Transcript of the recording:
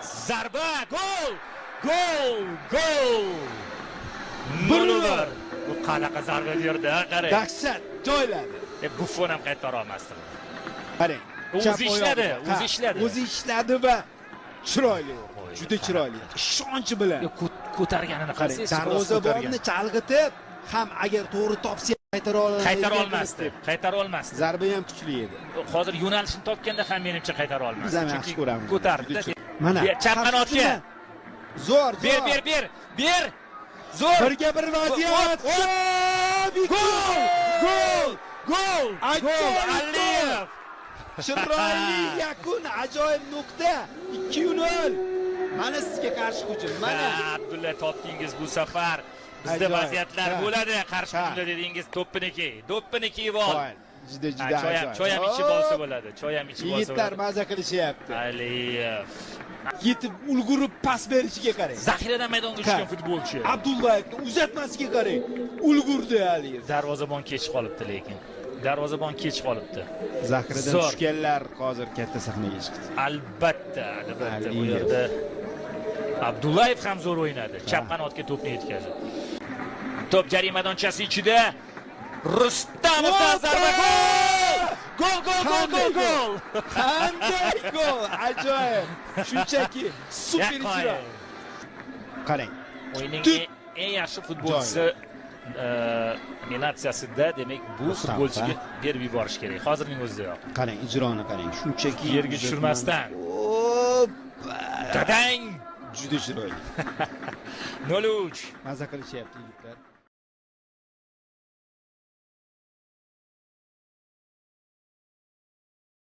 Zarba, gol! Gol! Gol! 1-1. Bu qanaqa zarba berdi, qarang. Dahshat joyladi. Buffon ham qaytara olmasdi. Qarang. O'zi ishladi, o'zi ishladi. O'zi ishladi va chiroyli urdi. Juda chiroyli. Ishonch bilan. Ko'targanini qarasangiz, darvozabonni chalg'itib, ham agar to'g'ri topsa qaytara oladi. Qaytara olmasdi. Qaytara olmasdi. Zarba ham kuchli edi. Hozir yo'nalishini topganda ham menimcha qaytara olmasdi. Biz ham yaxshi ko'ramiz. Ko'tardi. Mana chap qanotga. Zo'r, Ber, ber, ber. Ber. Zo'r. Birga bir vaziyat. Gol! Gol! Gol! Gol! Aliyev. Chiroyli yakun, ajoyib nuqta. 2-0. Mana sizga qarshi hujum. Mana Abdulla topdingiz bu safar. Bizda vaziyatlar bo'ladi. Qarshi hujumda dedingiz, to'ppiniki. To'ppini kiyib ol. Juda juda ajoyib. Choy ham ichib olsa bo'ladi. Choy ham ichib olsa bo'ladi. Yigitlar maza qilishyapti. Aliyev yetib ulgurib pas berishiga qarang. Zaxiradan maydonga tushgan futbolchi. Abdullayevni uzatmasiga qarang. Ulgurdi Aliyev. Darvozabon kech qolibdi lekin. Darvozabon kech qolibdi. Zaxiradan tushganlar hozir katta sahnaga chiqdi. Albatta, albatta bu yerda Abdullayev ham zo'r o'ynadi. Chap qanotga to'pni yetkazdi. To'p jarima maydonchasi ichida. Rustamovdan zarba, gol! Gol, gol, gol, gol, gol! Qanday gol! Ajoyib! Shunchaki super ijro. Qarang. O'yinning eng yaxshi futbolchisi nominatsiyasida, demak, bu futbolchiga berib yuborish kerak. Hozirning o'zidayoq. Qarang, ijroni qarang. Shunchaki yerga tushirmasdan. Dadang! Juda chiroyli. 0-3. Maza qilishyapti yigitlar.